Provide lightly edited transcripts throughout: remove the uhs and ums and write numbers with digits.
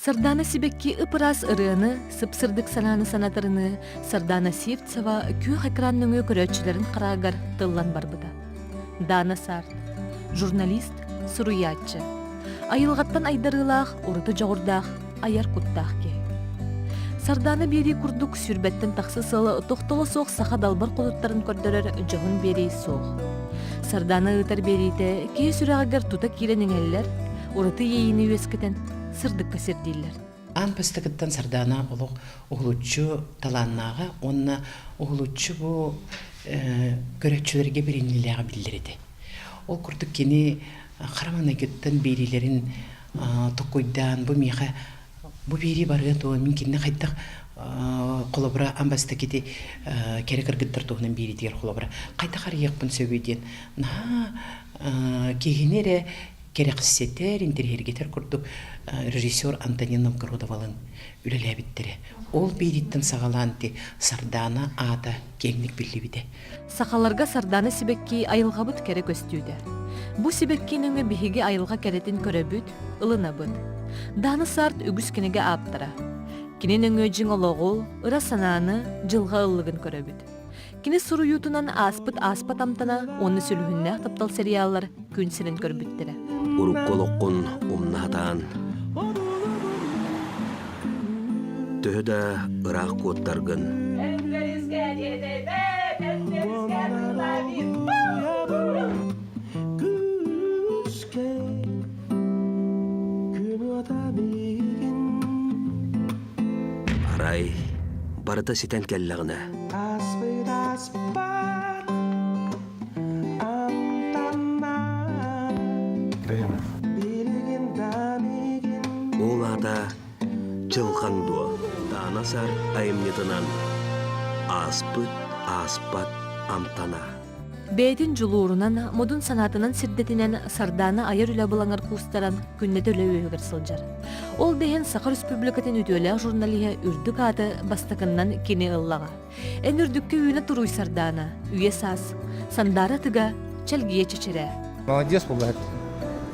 Сардаана сибэкки ып-ыраас ырыаны, сып-сырдык санааны санатарыныы Сардаана Сивцева күөх экран нөҥүө көрөөччүлэрин хараагар тыллан барбыта. Даана Сарт, журналист, суруйааччы. Айылҕаттан айдарыылаах, ураты дьоҕурдаах, айар куттаах киһи. Сардаана биэрии курдук сүүрбэттэн тахса сыл тохтоло суох саха далбар хотуттарын көрдөрөр дьоһун биэрии суох. Сардаана ыытар биэриитэ киһи сүрэҕигэр тута киирэн иҥэллэр, ураты иэйиини үөскэтэн сырдыкка сирдииллэр. Аан бастакыттан Сардаана олох уһулуччу талааннааҕа уонна уһулуччу бу көрөөччүлэргэ бэриниилээҕэ биллэр этэ. Ол курдук кини хара маҥнайгыттан биэриилэрин токуйдаан бу миэхэ бу биэрии барыа дуо мин кинини хайдах холобура аан бастакы ити кэрэ кыргыттар туһунан биэриитигэр холобура хайдах арыйыахпын сөбүй диэн наһаа киһини эрэ кэрэхсэтэр, интэриэһиргэтэр курдук режиссер Антонина Новгородовалыын үлэлээбиттэрэ. Ол биириттэн саҕалаан ити Сардаана аата киэҥник биллибитэ. Сахаларга сардаана сибэкки айылҕабыт кэрэ көстүүтэ. Бу сибэкки нөҥүө биһиги айылҕа кэрэтин көрөбүт, ылынабыт. Даана Сарт үгүс кинигэ ааптара. Кини нөҥүө дьиҥ олоҕу, ыра санааны, дьылҕа ыллыгын көрөбүт. Кини суруйуутунан ааспыт ааспат амтана уонна сүлүһүннээх таптал сериаллар күн сирин көрбүттэрэ. Урукку олоххун умнаһатаан, төһө да ыраах куоттаргын, Арай, барыта ситэн кэллэҕинэ Ол аата Чылхан дуо Даана Сар айымньытынан Ааспыт ааспат амтана Бэйэтин дьулуурунан, модун санаатынан сирдэтинэн Сардаана айар үлэ былаҥар куустаран күннэтэ үлэ үөһүгэр сылдьар. Ол да иһин Саха Республикатын үтүөлээх журналиһа үрдүк ааты бастакыннан кини ыллаҕа. Эн үрдүккэ үүнэ туруй Сардаана, үйэ саас, Сандаара тыга, чэлгийэ чэчирээ. Молодец буолла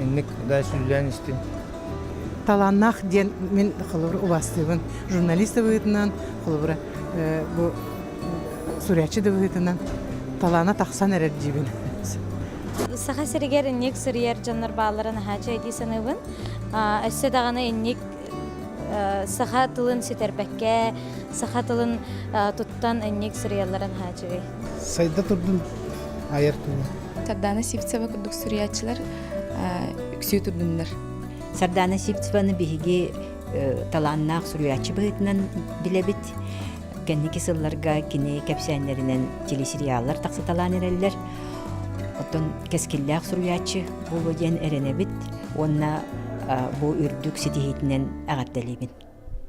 инник да сүллээн истин. Талааннаах диэн мин холобур убаастыыбын. Журналист да быһыытынан, холобура бу суруйааччы да быһыытынан талаана тахсан эрэр диибин. Саха сиригэр инник суруйар дьоннор бааллара наһаа үчүгэй дии саныыбын. Өссө даҕаны инник саха тылын сүтэрбэккэ, саха тылын туттан инник суруйаллара наһаа үчүгэй. Сайда турдун айар тула. Сардаана Сивцева курдук суруйааччылар үксүү турдуннар. Сардаана Сивцеваны биһиги талааннаах суруйааччы быһыытынан билэбит. Кэнники сылларга кини кэпсээннэринэн телесериаллар тахсыталаан эрэллэр. Оттон кэскиллээх суруйааччы буолуо диэн эрэнэбит уонна бу үрдүк ситиһиитинэн эҕэрдэлиибин.